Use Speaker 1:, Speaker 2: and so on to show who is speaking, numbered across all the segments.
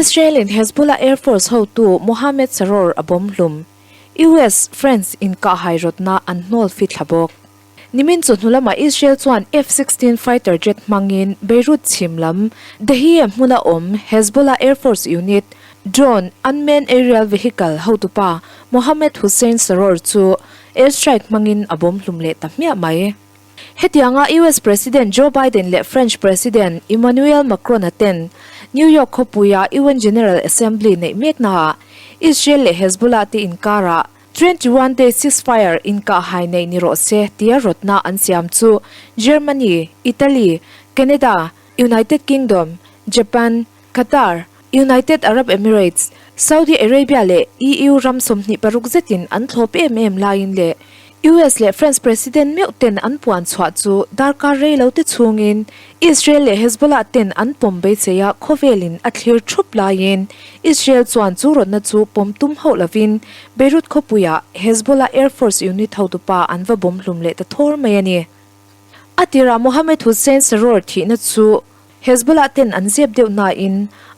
Speaker 1: Israel-in Hezbollah Air Force hotu Mohammed Saror a bawm hlum. US, France inkahhai rawtna an hnawl fithla bawk. Nimin chawhnu lamah Israel chuan F-16 fighter jet hmangin Beirut chhim lam Dahieh hmuna awm Hezbollah Air Force unit drone unmanned aerial vehicle hotupa Mohammed Hussein Saror chu airstrike hmangin a bawm hlum leh ta hmiah mai. Hetianga US President Joe Biden leh French President Emmanuel Macron-a ten New York khawpuia UN General Assembly neih meknaah Israel leh Hezbollah te inkarah 21 day ceasefire inkahhai neih ni rawh se tia rawtna an siam chu Germany, Italy, Canada, United Kingdom, Japan, Qatar, United Arab Emirates, Saudi Arabia leh EU ram 26 zetin an thlawp em em laiin leh US leh France President meuh ten an puan chhuah chu darkar rei lo te chhungin Israel leh Hezbollah ten an pawm beiseia khawvelin a thlir thup laiin Israel chuan chu rawtna chu pawm tum hauh lovin Beirut khawpuiah Hezbollah Air Force unit hotupa an va bawm hlum leh ta thawr mai a ni. A tirah Mohammed Hussein Saror thihna chu Hezbollah ten an zep deuh nain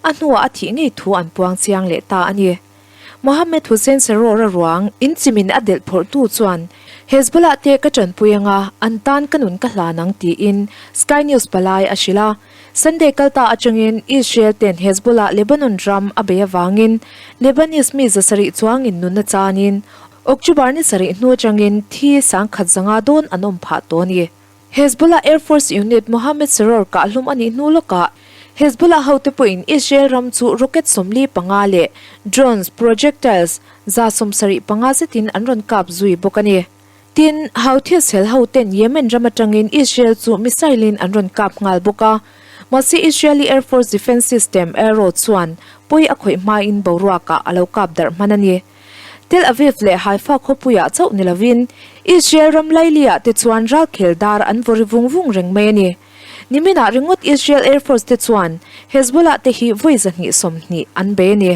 Speaker 1: a hnuah a thih ngei thu an puang chiang leh ta a ni. Mohammed Hussein Saror-a ruang in chimin a delh phawrhtu chuan Hezbollah te ka tanpui anga an tan ka nun ka hlan ang tiin Sky News palai a hrilh a. Sunday kalta atangin Israel ten Hezbollah Lebanon ram a bei avangin Lebanese mi 700 chuangin nunna chanin October ni sarih hnu atangin thi 10,500 dawn an awm phah tawh a ni. Hezbollah Air Force unit Mohammed Saror kahhlum a nih hnu lawkah Hezbollah hote pawhin Israel ram chu rocket 45 leh drones, projectiles, 75 zetin an rawn kap zui bawk a ni. Tin, Houthis hel hoten Yemen ram atangin Israel chu missile-in an rawn kap nghal bawk a. Mahse Israeli Air Force Defence System, Arrow, chuan pawi a khawih hmain boruakah a lo kap darh hman a ni. Tel Aviv leh Haifa khawpuiah chauh ni lovin Israel ram lailiah te chuan ralkhel dar an vawri vung vung reng mai a ni. Niminah ringawt Israel Air Force te chuan Hezbollah te hi vawi 220 an bei a ni.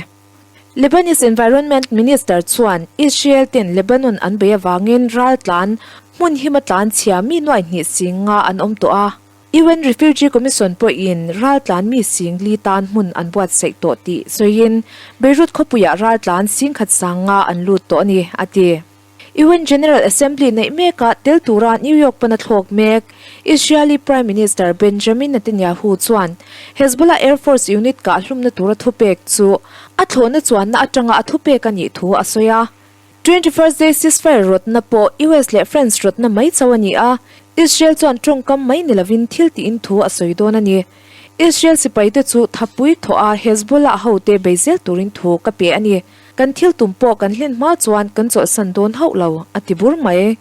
Speaker 1: Lebanese Environment Minister chuan Israel ten Lebanon an bei avangin raltlan hmun hima tlan chhia mi nuai hnih 50 an awm tawh a. UN Refugee Commission pawhin raltlan mi 4000 tan hmun an buatsaih tawh tih sawiin Beirut khawpuiah raltlan 10,500 an lut tawh a ni, a ti. UN General Assembly neih mekah tel tura New York pana thlawk mek Israeli Prime Minister Benjamin Netanyahu chuan Hezbollah Air Force unit kahhlumna tura thupek chu a thlawhna chuanna atanga a thupek a nih thu a sawi a. 21st day ceasefire rawtna pawh US leh France rawtna mai chauh a ni a, Israel chuan tawngkam mai ni lovin thil tiin thu a sawi dawn a ni. Israel sipaite chu thapui thawh a Hezbollah hote bei zel turin thu ka pe a ni. Kan thil tum pawh kan hlen hma chuan kan chawlhsan dawn hauh lo, a ti bur mai.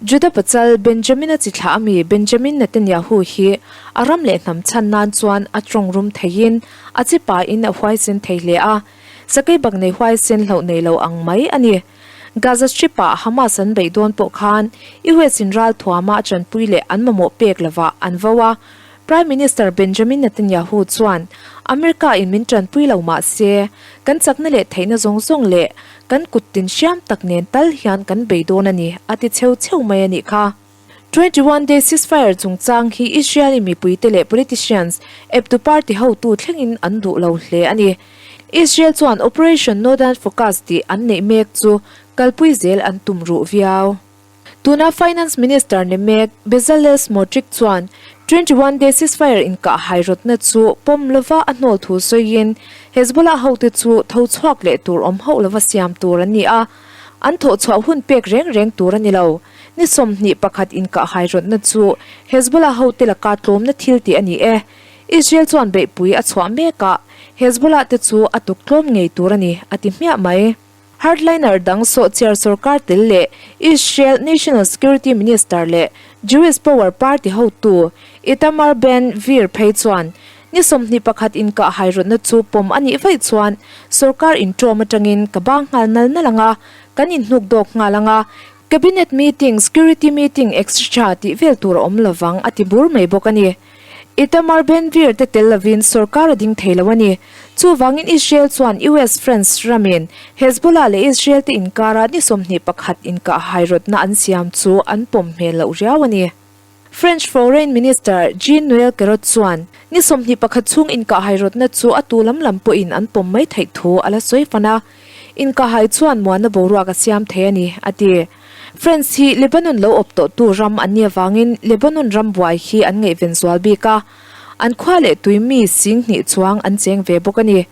Speaker 1: Juda pachal Benjamin-a chi thlah ami Benjamin Netanyahu hi a ram leh hnam chhan nan chuan a tawng rum theiin a chi pain a huaisen thei hle a. Sakei bak nei huaisen hlauh nei lo ang mai a ni. Gaza Strip-ah Hamas an beih dawn pawh khan US in ral thuama a chanpui leh an mamawh pek lovah an vo a. Prime Minister Benjamin Netanyahu chuan America in min tanpui lo mah se, kan chakna leh theihna zawng zawng leh kan kut tin hriam tak nen tal hian kan bei dawn a ni, a ti cheu cheu mai a nih kha. 21 day ceasefire chungchang hi Israeli mipuite leh politicians, eptu party hotu thlengin an duh lo hle a ni. Israel chuan Operation Northern Focus tih an neih mek chu kalpui zel an tum ruh viau. Tuna Finance Minister ni mek Bezalel Smotrich chuan 21 day ceasefire inkah hairawtna chu pawm lova a hnawl thu sawiin Hezbollah hote chu tho chhuak leh tur awm hauh lova siam tur an ni a, an thawh chhuah hun pek reng reng tur a ni lo. Ni 21 inkah hairawtna chu Hezbollah hote laka tlawmna thil tih a ni e. Israel chuan beihpui a chhuah mek a, Hezbollah te chu a tuk tlawm ngei tur a ni, a ti hmiah mai. Hardliner dang sawhchiar sorkar tel leh Israel National Security Minister leh Jewish Power Party hotu Itamar Ben Gvir phei chuan ni 21 inkah hairawtna chu pawm a nih vaih chuan sorkar inṭawm aṭangin ka bang nghal nal nal ang a, kan inhnuk dawk nghal ang a, Cabinet meeting, security meeting etc tih vel tur a awm lovang a ti bur mai bawk a ni. Itamar Ben-Gvir te tel lovin sorkar a ding thei lo a ni. Chuvangin Israel chuan US France ramin Hezbollah leh Israel te inkara ni 21 inkah hairawtna an siam chu an pawm hmel loh riau a ni. French Foreign Minister Jean-Noel Carrot chuan ni 21 chhung inkahhai rawtna chu a tu lam lam pawhin an pawm mai theih thu a la sawi fan a, inkahhai chuan muanna boruak a siam thei a ni, a ti. France hi Lebanon lo awp tawhtu ram an nih avangin Lebanon ram buai hi an ngaihven zual bik a, an khua leh tui mi sing hnih chuang an cheng ve bawk a ni.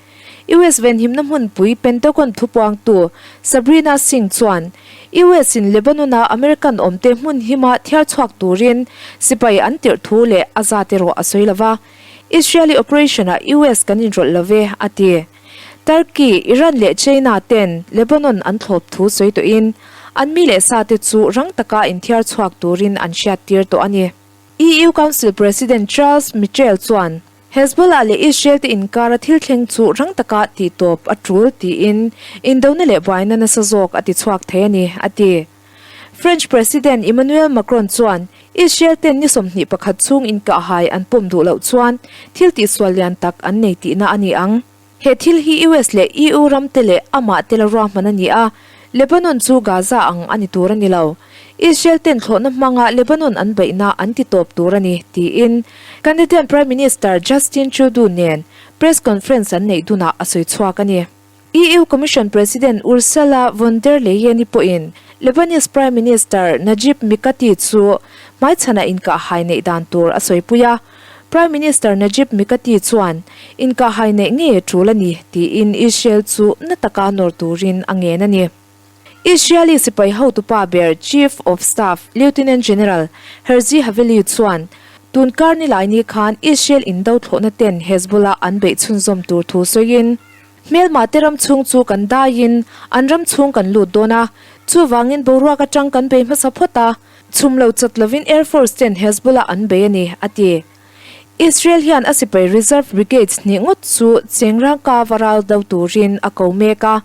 Speaker 1: US venhimna hmunpui Pentagon thupuangtu Sabrina Singh chuan US in Lebanon-a American awmte hmun hima thiar chhuak turin sipai an tirh thu leh a zat erawh a sawi lo va, Israeli operation-ah US kan inrawlh lo ve, a ti. Turkey, Iran leh China ten Lebanon an thlawp thu sawi tawhin an mi leh sate chu rang taka inthiar chhuak turin an hriattir tawh a ni. EU Council President Charles Michel chuan Hezbollah leh Israel te inkara thil thleng chu rang taka tih tawp a tul tiin indona leh buaina nasa zawk a ti chhuak thei a ni, a ti. French President Emmanuel Macron chuan Israel ten ni 21 chhung inkahhai an pawm duh loh chuan thil tihsual lian tak an nei tihna a ni ang. He thil hi US leh EU ram te leh amah te la ruahman a ni a, Lebanon chu Gaza ang a ni tur a ni lo. Israel ten thlawhna hmanga Lebanon an beihna an ti tawp tur a ni, tiin Canadian Prime Minister Justin Trudeau nen press conference an neih dunah a sawi chhuak a ni. EU Commission President Ursula von der Leyen-i pawhin Lebanese Prime Minister Najib Mikati chu hmaichhanah inkahhai neih dan tur a sawipui a. Prime Minister Najib Mikati chuan inkahhai neih ngei a tul a ni tiin Israel chu na taka nawr turin a ngen a ni. Israeli sipai hotupa ber Chief of Staff Lieutenant General Herzi Haveli chuan tun kar nilai ni khan Israel indo thlawhna ten Hezbollah an beih chhunzawm tur thu sawiin, Hmelma te ram chhung chu kan daiin an ram chhung kan lut dawn a, chuvangin boruak atang kan bei hmasa phawt a, Chhum lo chat lovin Air Force ten Hezbollah an bei a ni, a ti. Israel hian a sipai reserve brigades hnih ngawt chu chengrang kava ral do turin a ko mek a,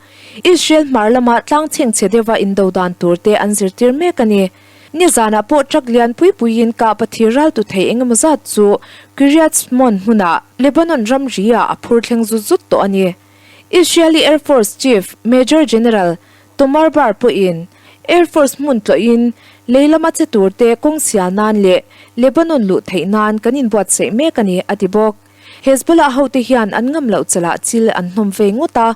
Speaker 1: Israel hmar lama tlang chhengchhe deuha indo dan tur te an zirtir mek a ni. Nizanah pawh truck lian pui puiin kah pathir ral tu thei engemaw zat chu Kiryat Shmon hmunah Lebanon ramri ah a phur thleng zut zut tawh a ni. Israeli Air Force Chief Major General Tomer Bar pawhin Air Force hmun tlawhin lei lama che turte kawng sial nan leh Lebanon luh theih nan kan inbuatsaih mek a ni, a ti bawk. Hezbollah hote hian an ngam loh chalah chil an hnawm vei ngawt a,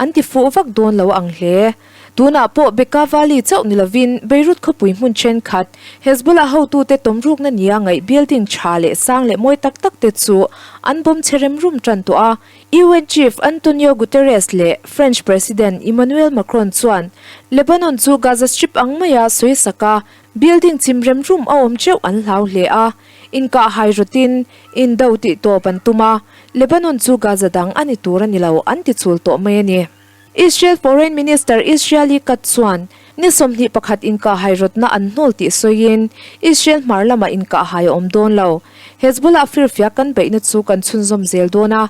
Speaker 1: an ti fuh vak dawn lo ang hle. Tunah pawh Bekaa Valley chauh ni lovin Beirut khawpui hmun thenkhat Hezbollah hotute tawmrukna nia ngaih building tha leh sang leh mawi tak tak te chu an bawm che rem rum tan tawh a, UN Chief Antonio Guterres leh French President Emmanuel Macron chuan Lebanon chu Gaza Strip ang maia sawi sak a, building chim rem rum a awm teuh an hlau hle a, inkah hai rawtin indo tih tawp an tum a, Lebanon chu Gaza dang a ni tur a ni lo an ti chul tawh mai a ni. Israel Foreign Minister Israeli Katz chuan ni 21 inkahhai rawtna an hnawl tih sawiin Israel hmar lamah inkahhai a awm dawn lo. Hezbollah firfiak kan beihna chu kan chhunzawm zel dawn a,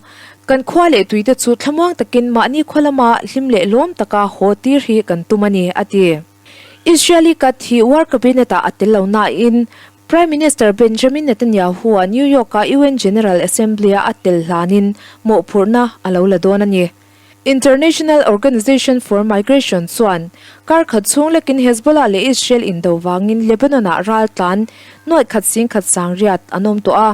Speaker 1: kan khua leh tuite chu thlamuang takin mahni khua lama hlim leh lawm taka haw tir hi kan tum a ni, a ti. Israeli Katz hi War Cabinet-ah a tel lo nain Prime Minister Benjamin Netanyahu-a New York-a UN General Assembly-a a tel hlanin mawhphurhna a lo la dawn a ni. International Organization for Migration chuan kar khat chhung lekin Hezbollah leh Israel indo vangin Lebanon-ah ral tlan nuaih khat sing khat sang riat an awm tawh a.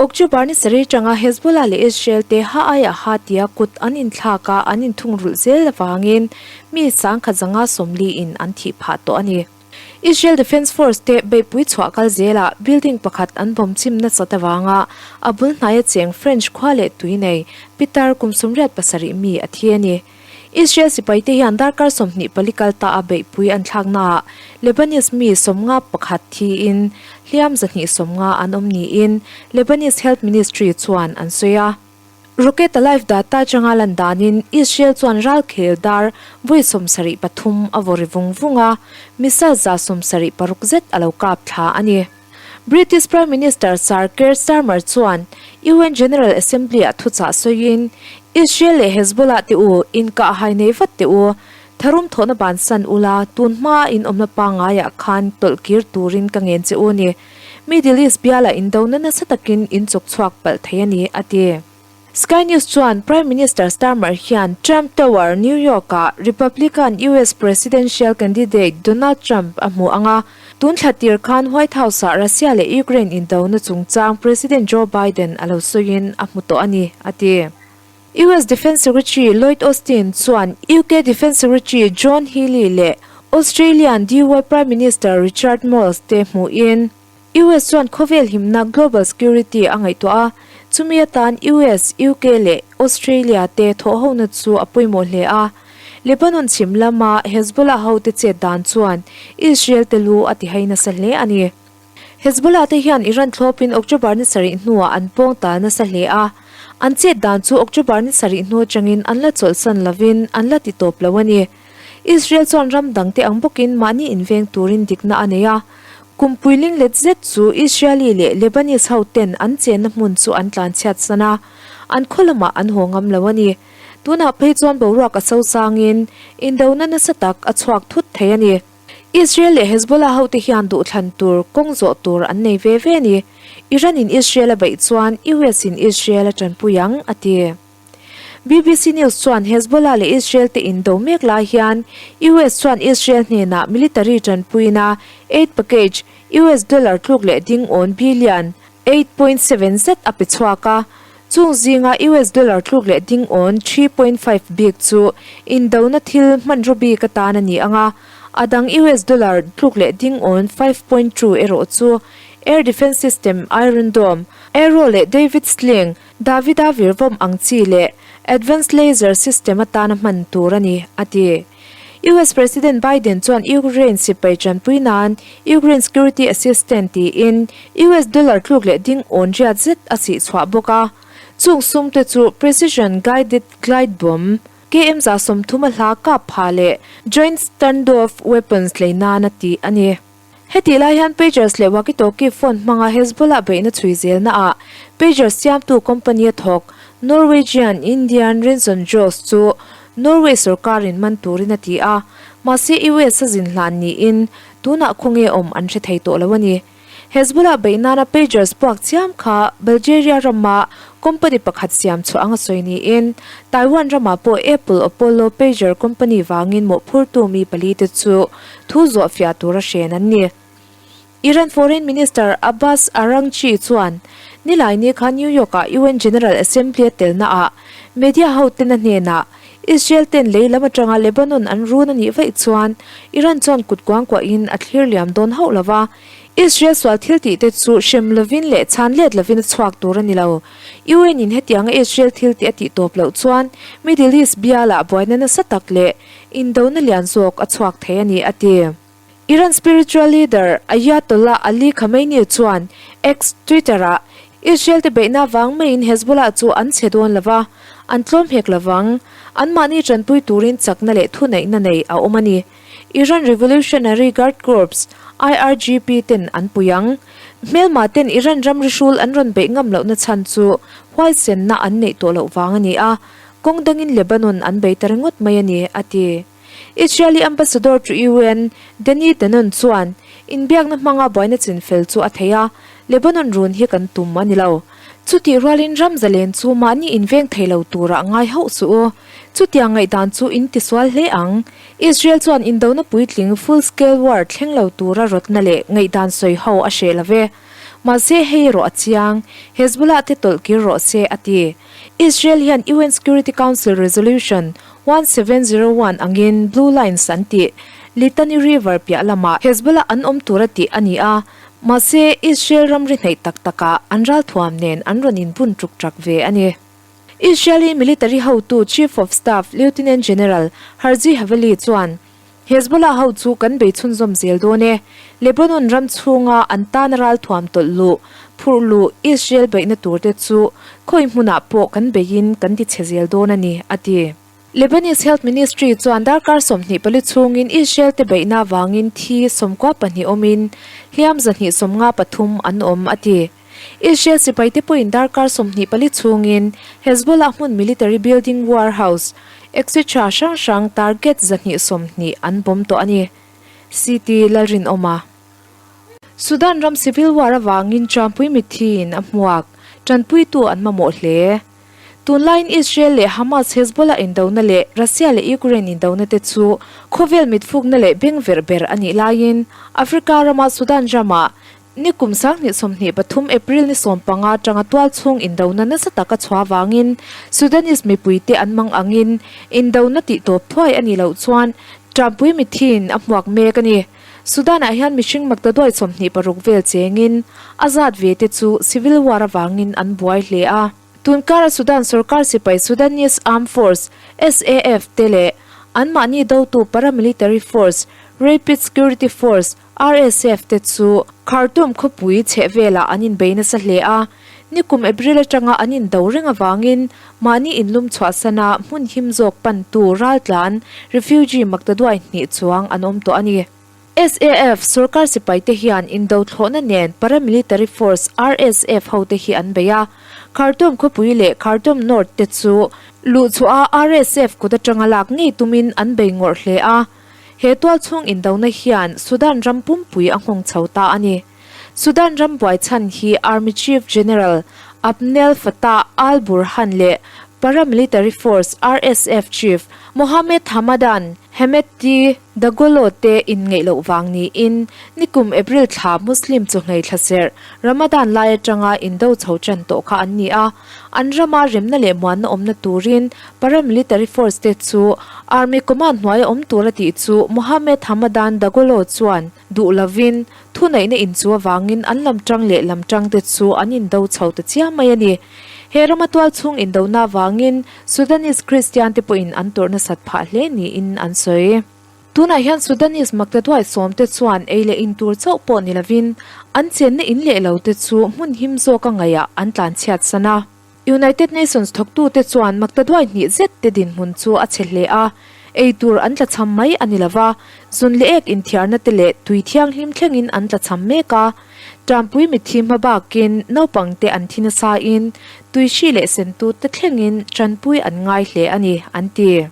Speaker 1: October ni sarih atanga Hezbollah leh Israel te ha aiah ha tia kut an inthlak a an inthungrulh zel avangin mi 10,000 540 in an thih phah tawh a ni. Israel Defence Force te beihpui chhuah kal zelah building pakhat an bawm chim nasat avanga a bul hnaia cheng French khua leh tui nei pitar kum 87 mi a thi a ni. Israel sipaite hian darkar 24 kal ta a beihpui an thlaknaah Lebanese mi 51 thiin hliam 250 an awm niin Lebanese Health Ministry chuan an sawi a. Rocket Alive data atanga lan danin Israel chuan ralkhel dar vawi 73 a vaw ri vung vung a, missile 76 zet a lo kap thla a ni. British Prime Minister Sir Keir Starmer chuan UN General Assembly-ah thuchah sawiin, Israel leh Hezbollah te u, inkah hai nei vat teh u, tharum thawhna bansan ula, tun hmaa in awmna pangaiah khan tawlh kir turin ka ngen che u ni. Middle East bialah indona nasa takin in chawk chhuak palh thei a ni, a ti. Sky News chuan Prime Minister Starmer hian Trump Tower, New York-ah Republican US presidential candidate Donald Trump a hmu ang a, tun thla tir khan White House-ah Russia leh Ukraine indona chungchang President Joe Biden a lo sawiin a hmu tawh a ni, a ti. US Defence Secretary Lloyd Austin chuan UK Defence Secretary John Healey leh Australian Dy Prime Minister Richard Marles te hmuhin, US chuan khawvel himna global security a ngaihtuah a, chumi atan US, UK leh Australia te thawhhona chu a pawimawh hle a. Lebanon chhim lama Hezbollah hote chet dan chuan Israel te lu a tihai nasa hle a ni. Hezbollah te hian Iran thlawpin October ni sarih hnuah an pawng tal nasa hle a, an chet dan chu October ni sarih hnu atangin an la chawlhsan lovin an la ti tawp lo a ni. Israel chuan ram dangte ang bawkin mahni inveng turin dikna a nei a, kum puiling let zet chu Israeli leh Lebanese ho ten an chenna hmun chu an tlanchhiat san a, an khaw lamah an haw ngam lo a ni. Tunah phei chuan boruak a sosangin indona nasa tak a chhuak thut thei a ni. Israel leh Hezbollah hote hian duhthlan tur kawng zawh tur an nei ve ve a ni. Iran in Israel a beih chuan US in Israel a tanpui ang, a ti. BBC News chuan Hezbollah leh Israel te indo mek lai hian US chuan Israel hnenah military tanpuina aid package US dollar tluk leh ding awn billion 8.7 zet a pe chhuak a, chung zinga US dollar tluk leh ding awn 3.5 bik chu indona thil hmanraw bik atan a ni ang a, a dang US dollar tluk leh ding awn 5.2 erawh chu air defence system Iron Dome, Arrow leh David Sling, Davida virvawm ang chi leh Advanced Laser System atana hman tur a ni, a ti. US President Biden chuan Ukraine sipai tanpui nan Ukraine Security Assistance tiin US dollar tluk leh ding awn riat zet a sih chhuah bawk a. Chung sum te chu Precision Guided Glide Bomb, KM 30 a hla kap pha leh Joint Standoff Weapons lei nan a tih a ni. Hetih lai hian pagers leh walkie-talkie phone hmanga Hezbollah beihna chhui zelnaah pager siamtu company a thawk Norwegian Indian Rinson Joss chu Norway sorkarin man turin a ti a, mahse US a zin hlan niin tunah khawnge awm an hre thei tawh lo a ni. Hezbollah beih nana pagers puak chiam kha Bulgaria rama company pakhat siam chhuah anga sawi niin Taiwan ramah pawh Apple Apollo pager company vangin mawhphurtu mi palite chu Thu zawh fiah tura hren an ni. Iran Foreign Minister Abbas Araghchi chuan Nilaini kha New York-ah UN General Assembly a telnaah media hoten a hnenah Israel ten lei lam atanga Lebanon an run a nih vaih chuan Iran chuan kut kuangkuahin a thlir liam dawn hauh lo va, Israel sual thil tih te chu hrem lovin leh chhan let lovin a chhuak tur a ni lo. UN in hetianga Israel thil tih a tih tawp loh chuan Middle East bialah buaina nasa tak leh Indona lian zawk a chhuak thei a ni, a ti. Iran spiritual leader Ayatollah Ali Khamenei chuan X, Twitter-ah, Israel te beihna vang maiin Hezbollah chu an chhe dawn lo va, an tlawm hek lo vang. Anmahni tanpui turin chakna leh thuneihna nei a awm a ni. Iran Revolutionary Guard Corps, IRGP, ten an pui ang. Hmelma ten Iran ramri hrul an rawn beih ngam lohna chhan chu huaisenna an neih tawh loh vang a ni a, Kawng dangin Lebanon an bei ta ringawt mai a ni, a ti. Israeli Ambassador to UN, Danny Danon chuan, Inbiakna hmanga buaina chinfel chu a thei a, Lebanon run hi kan tum a ni lo. Chutih rualin ram zalen chu mahni inveng thei lo turah ngai hauh suh u. Chutiang ngaihdan chu in tisual hle ang. Israel chuan indona puitling full scale war thleng lo tura rawtna leh ngaihdan sawi ho a hreh lo ve. Mahse hei erawh a chiang, Hezbollah te tawlh kir rawh se, a ti. Israel hian UN Security Council Resolution 1701 angin Blue Lines an tih Litani River piah lamah Hezbollah an awm tura tih a ni a, mahse Israel ramri hnaih tak takah an ralthuam nen an rawn inbun tuk tak ve a ni. Israeli military hotu Chief of Staff Lieutenant General Herzi Haveli chuan Hezbollah ho chu kan bei chhunzawm zel dawn e. Lebanon ram chhunga an tana ralthuam tawlh luh, phurh luh, Israel beihna turte chu khawi hmunah pawh kan beiin kan ti chhe zel dawn a ni, a ti. Lebanese Health Ministry chuan darkar 24 chhungin Israel te beihna avangin thi 12 awmin hliam 253 an awm, a ti. Israel sipaite pawhin darkar 24 chhungin Hezbollah hmun military building warehouse etc hrang hrang target 120 an bawm tawh a ni. CT Lalrinawma. Sudan ram civil war avangin Trumpui mithiin a hmuak, tanpuitu an mamawh hle. Tunlaiin Israel leh Hamas-Hezbollah indona leh Russia leh Ukraine indona te chu khawvel mitfukna leh bengverh ber a nih laiin Africa rama Sudan ramah ni kum 2023 April ni 15 atanga tualchhung indona nasa taka chhuah vangin Sudanese mipuite an mang angin indona tihtawp thuai a nih loh chuan Trumpui mithiin a hmuak mek a ni. Sudan-ah hian mihring maktaduai 26 vel chengin a zat ve te chu civil war avangin an buai hle a. Tunkara Sudan sorkar sipai Sudanese Armed Force, SAF, te leh anmahni dotu paramilitary force Rapid Security Force, RSF, te chu Khartoum khawpui chhehvelah an inbei nasa hle a. Nikum April atanga an indo reng avangin mahni inlum chhuahsana hmun him zawk pantu raltlan, refugee, maktaduai hnih chuang an awm tawh a ni. SAF, sorkar sipaite hian indo thlawhna nen paramilitary force RSF hote hi an bei a. Khartoum khawpui leh Khartoum North te chu luhchhuah a RSF kut atanga lak ngei tumin an bei ngawrh hle a. He tualchhung indona hian Sudan ram pumpui a nghawng chho ta a ni. Sudan ram buai chhan hi Army Chief General Abnel Fattah al-Burhan leh paramilitary force RSF Chief Mohamed Hamadan Hemedti Dagalo te inngeih loh vang niin nikum April thla Muslim chawhngei thlaserh Ramadan lai atanga indo chho tan tawh kha an ni a. An rama remna leh muanna awmna turin paramilitary force te chu Army command hnuaia awm tur a tih chu Mohamed Hamadan Dagalo chuan duh lovin thuneihna inchu avangin an lam tang leh lam tang te chu an indo chho ta chiam mai a ni. He rama tualchhung indona avangin Sudanese Kristian te pawhin an tawrh nasat phah hle niin an sawi. Tunah hian Sudanese maktaduai sawmte chuan ei leh in tur chauh pawh ni lovin an chenna in leh lo te chu hmun him zawka ngaihah an tlanchhiat san a. United Nations thawktute chuan maktaduai hnih zet te dinhmun chu a chhe hle a, ei tur an tlachham mai a ni lova, zun leh ek inthiarna te leh tui thianghlim thlengin an tlachham mek a. Ṭampui mitthi hma bakin naupangte an thi nasain tui hri leh sentute thlengin ṭanpui an ngai hle a ni, an ti.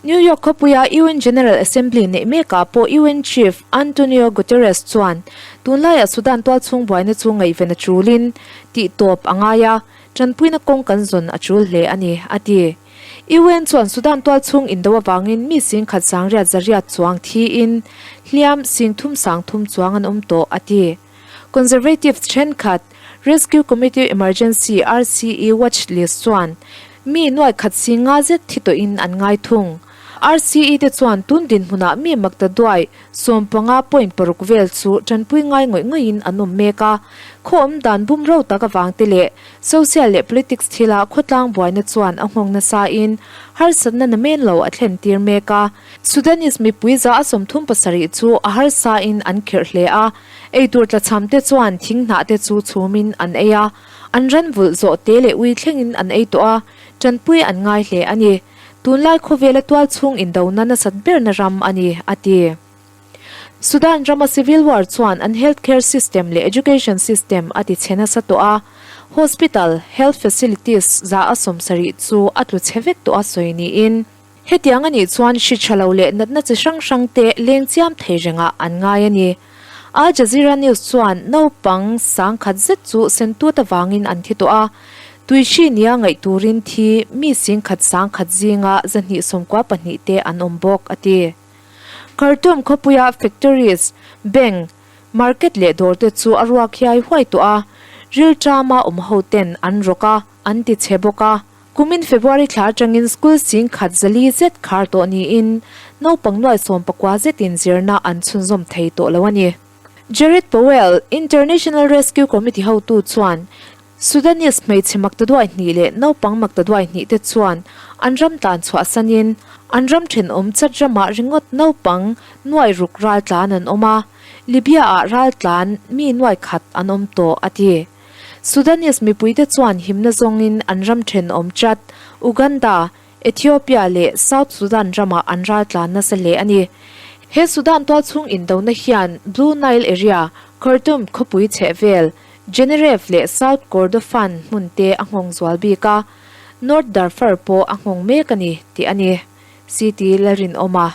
Speaker 1: New York khawpuia UN General Assembly neih mekah pawh UN Chief Antonio Guterres chuan tunlaiah Sudan tualchhung buaina chu ngaihven a chulin tihtawp a ngai a, tanpuina kawng kan zawn a chul hle a ni, a ti. UN chuan Sudan tualchhung indo avangin mi singkhat sangriat zariat chuang thiin hliam singthum sangthum chuang an awm tawh, a ti. Conservatives thenkhat Rescue Committee Emergency, RCE, watch list chuan mi nuai khat si nga zet thi tawhin an ngai thung. RCE te chuan tun dinhmunah mi maktaduai 15.6 vel chu tanpui ngai ngawih ngawihin an awm mek a. Khaw awm dan bum ro tak avang te leh social leh politics thila khawtlang buaina chuan a nghawng nasain harsatna namen lo a thlen tir mek a. Sudanese mipui za a 37 chu a harsain an khirh hle a. Eitur tlachham te chuan thing hnah te chu chhumin an ei a, an ran vulh zawh te leh ui thlengin an ei tawh a, tanpui an ngai hle a ni. Tunlai khawvela tualchhung indona nasat berna ram a ni, a ti. Sudan rama civil war chuan an health care system leh education system a ti chhe nasa tawh a, hospital, health facilities 70 chu a tlu chhe vek tawh a sawi niin, Hetiang a nih chuan hri tha lo leh natna chi hrang hrang te leng chiam thei rengah an ngai a ni. Al Jazeera News chuan naupang sangkhat zet chu sentut avangin an thi tawh a, tui hri nia ngaih turin thi mi singkhat sangkhat zinga 292 te an awm bawk, a ti. Khartoum khawpuia factories, bank, market leh dawr te chu a ruak hiai huai tawh a, rilṭama awm ho ten an rawk a, an ti chhe bawk a. Kumin February thla atangin school sing khat zali zet khar tawh niin naupang nuai 19 zetin zirna an chhunzawm thei tawh lo a ni. Jared Powell, International Rescue Committee hotu chuan Sudanese hmeichhe maktaduai hnih leh naupang maktaduai hnih te chuan an ram tlan chhuahsanin an ram thenawm chat ramah ringawt naupang nuai ruk ral tlan an awm a, Libya-ah ral tlan mi nuai khat an awm tawh, a ti. Sudanese mipuite chuan himna zawngin an ram thenawm Chad, Uganda, Ethiopia leh South Sudan ramah an raltlan nasa hle a ni. He Sudan tualchhung indona hian Blue Nile area, Khartoum khawpui chhehvel, Gedaref leh South Kordofan hmun te a nghawng zual bik a, North Darfur pawh a nghawng mek a ni tih a ni. CT Lalrinawma.